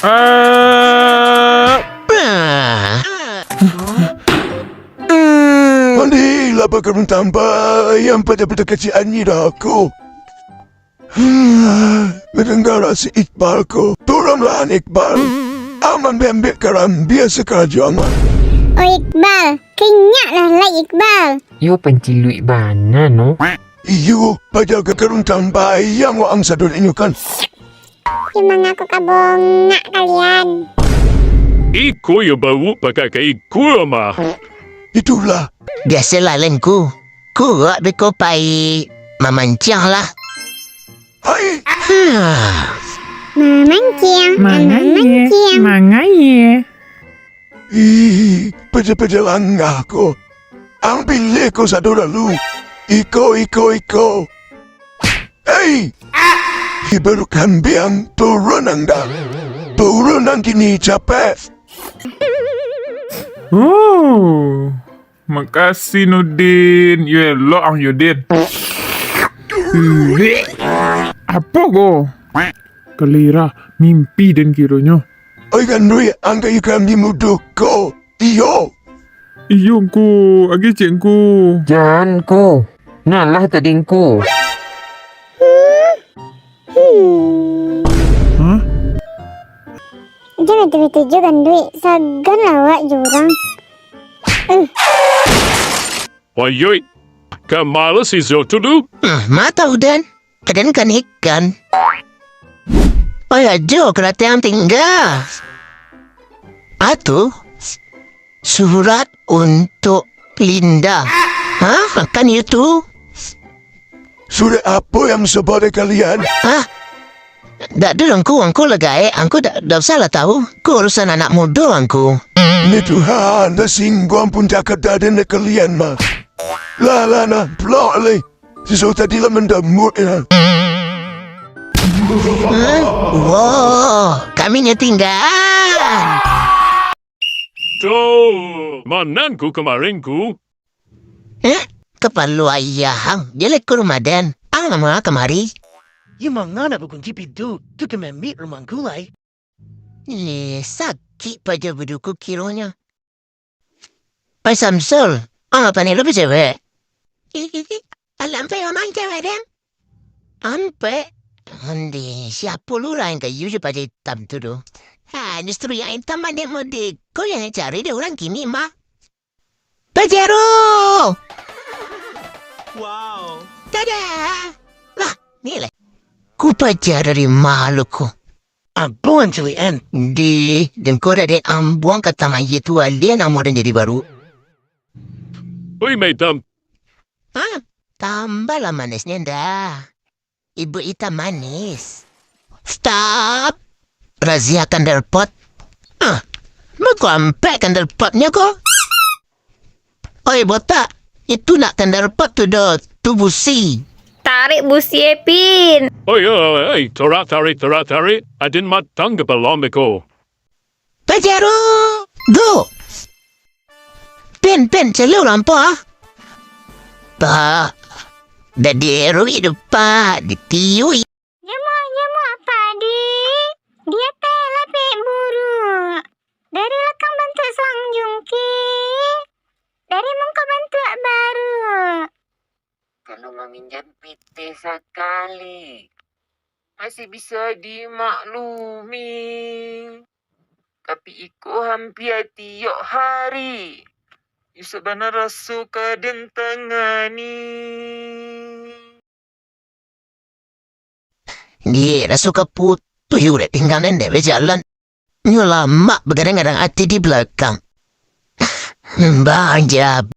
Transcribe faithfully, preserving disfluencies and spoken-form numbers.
Ah, bah. Hmm. Mandilah bakaruntang bayam pada-pada kecik anyi dah aku. Hmm, mandanga si Iqbal ko. Turunlah, Iqbal. Aman bembek karambia sakarajo aman. Oh, Iqbal, kenyaklah lai, Iqbal. Yo panciluik bana, no. Iyo, paja ka karuntang bayam waang sadonyo kan. Cuma ngaku ka bongak kalian. Iko yo bauak pakai ka iko mah. Itulah. Biasolah, Len, ku. Kuruak beko pai mamanciang lah. Hai. Hah. Mamanciang, Mangayeh, mamanciang. Mangayeh. Ih, paja-paja langah ko. Ang pilih ko sado lalu. Iko, iko, iko. Hei! Ibaru kambiang, turun ang dah. Turun ang kini, capek. Oh, makasih, Nurdin. Yo elok ang yo, Din. Apo ko? Kalira, mimpi den kironyo. Oi, Gandui, angkai kami mudo ko. Iyo. Iyo, Ngku. Agi cek, Ngku. Jan, Ngku. Nalah tadi, Ngku. Hah? Jan, itu, itu jo, Gandui. Sagan lah awak jo urang. Eh. Wayoi, ka ma lo si Zo tu lu? Ah, ma tau den, ka den kan ikan. Oi, ajo karate ang tingga. Atu, surat untuk Linda. Hah? Kan itu? Surat apo yang sabaleh kalian? Hah? Dak ado, Ngku, Ngku lah gaek, Ngku dak, dak usah lah tahu. Ko urusan anak mudo, Ngku. Ni Tuhan, dah singguang pun cakap dak ado nak kalian mah. Lah, lah, nah, blok leh. Sisok tadi lah mandamut, ya. Hah? Wah, kami nyo tingga. Tuh, manangku kamarin ku. Eh, kapalo ayah ang, jaleh ka rumah den. Ang namo kamari? Yo manga nak bakunci pintu, tu ka maambiak rumah Ngku lai. Leh, sakik paja buduku kironyo. Pai Samsul, ang apo ni lo bacewek? Alah, ampek mamang cewek den. Ampek? Onde, siapo lo urang yang kayu jo paja itam tu doh? Ha, justru yang itam mah den mode. Ko yang cari dek urang kini mah. Pajero! Wow. Tada! Lah, ni lai. Ku paja dari ma lo ko? Apo ang caliak an? Di, den ko dak dek ambuang ka tangah aia tu, alian namo den jadi baru. Oi, Maitam. Ha? Tambahlah manisnyo nda. Ibu Ita manis. Stop! Razia candlepot. Ah, mako ampek candlepotnyo ko. Oi, botak, itu ndak candlepot tu doh, tu busi. Tarik busi, Epin. Oi, oi, oi, tarik, tarik, tarik, tarik. Adin matang kapalo beko. Pajero! Go! Pen, pen, celo lampu, ah. Pak, dak dieruik doh, Pak, ditiuik. Jamuah, jamuah, Pak Adi. Di ateh lapek buruak. Dari lakang bantuak salang jungkir. Dari mangko bantuak baruak. Kalau maminjam pitih sakali, masih bisa dimaklumi. Tapi iko hampia tiok hari, yo sabana raso ka den tangani. Di raso ka putuih urek pinggang den dek bajalan. Nyo lamak bagadang-gadang ati di balakang. Mbah Jab.